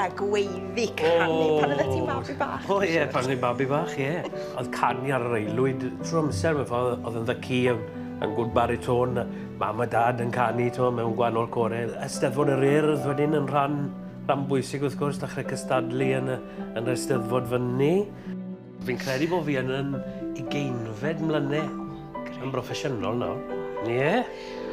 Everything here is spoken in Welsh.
dechrau gweiddi canu? Oh. Pan oeddet ti'n babi bach? O ie, pan o'n i'n babi bach, ie. Oedd canu ar yr aelwyd trwy amser, mewn ffordd, oedd yn ddycu yn, yn good baritone, mam a dad yn canu to, mewn gwahanol core. Eisteddfod yr Urdd wedyn yn rhan, rhan bwysig wrth gwrs, dechrau cystadlu yn y, yn yr Eisteddfod fyny. Fi'n credu bod fi yn yn ugeinfed mlynedd yn broffesiynol nawr. Ie. Yeah.